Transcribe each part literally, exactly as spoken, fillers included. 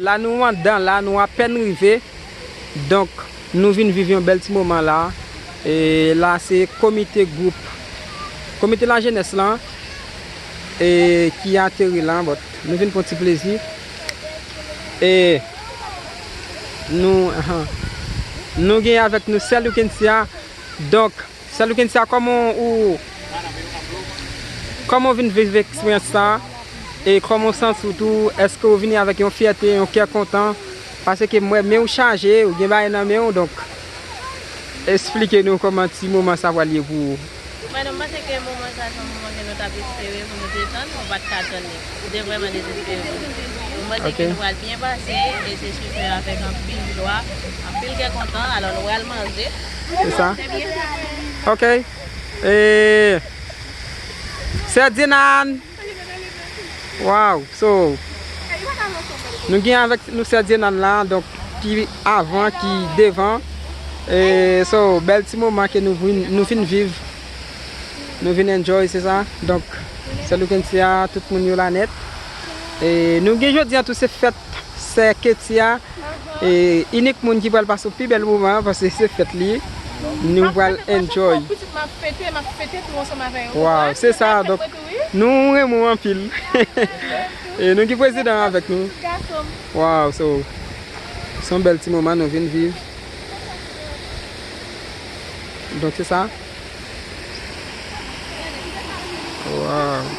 La nou anndan la, nou apèn rive. Donk, nou vin viv yon bèl ti moman la. E la se komite gwoup, komite lajenès lan, e ki ateri la, but nou vin pran ti plezi. E nou, ahan. Nou gen avèk nou sè Luckensia. Donk, sè Luckensia, kòman ou, kòman ou vin viv eksperyans sa? E kòman w santi w tou? Èske w vini avèk yon fyète, yon kè kontan? Paske m wè men w chaje, ou gen bagay nan men w, donk esplike nou kòman ti moman sa pral ye pou ou. Mwen, nou, m panse ke moman sa se yon moman ke nou t ap espere pou nou detann, nou pa t ka tann li. Nou te vrèman dezespere pou nou. Nou panse ke nou pral byen pase, e se sou fè avèk anpil jwa, anpil kè kontan, alò nou pral manje. Se sa? Ok. E, Sè Dinan! Wow, so, nou gen avèk nou sè Dinan la, donk, ki avan, ki devan. E, so, bèl ti moman ke nou vin, nou vin viv, nou vin enjoy, se sa. Donk, sè Luckensia, tout moun yo la nèt. E nou gen jodi a tou se fèt sè Ketia. E inik moun ki pral pase yon pi bèl moman, paske se fèt li. Nou pral enjoy. Pitit m ap fete, m ap fete tou ansanm avè yo. Waw, se sa, donk, nou renmen w anpil. E nou gen prezidan avèk nou. Waw, so, se yon bèl ti moman nou vin viv. Donk, se sa. Waw.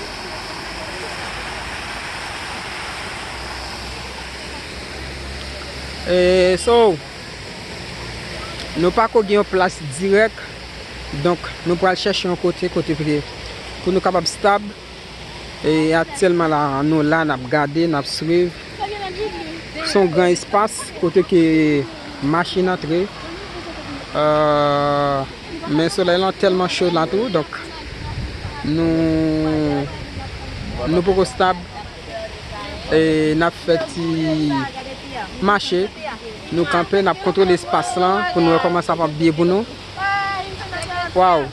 E, so, nou pa ko gen yon plas dirèk, donk nou pral chèche yon kote, kote pou, pou nou kapab stab. E aktyèlman la, nou la, n ap gade, n ap swiv. Se yon gran espas kote ke machin antre. Euh, men solèy lan tèlman cho la tou, donk nou, nou poko stab. E n ap fè ti mache. Nou kanpe, n ap kontwole espas lan pou nou wè kòman sa p ap ye pou nou. Waw.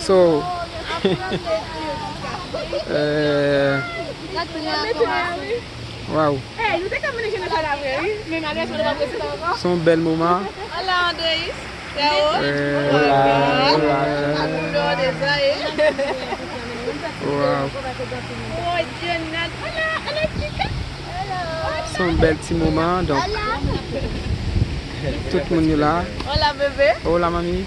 So, euh, waw. Se yon bèl moman. Euh, waw. Se yon bèl ti moman, donk. Tout moun yo la. Hola, bébé. Hola, mami.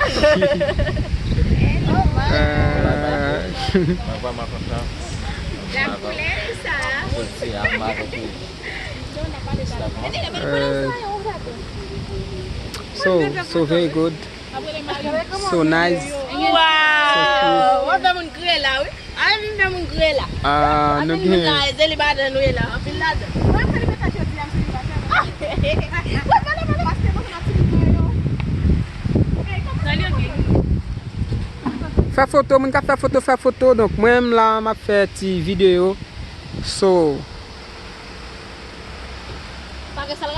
Euh, euh, so, so very good. So nice. Wow! W ap fè moun kriye la, wi. Ay, vin fè moun kriye la. Ah, nou gen. Selibatè nou ye la, anpil ladan. Mwen selibatè jodi a, m selibatè. Ah! Wè, pale, pale. Paske mwen se matinitè yo. Fè foto, moun k ap fè foto, fè foto. Donk, mwen menm la, m ap fè ti videyo. So,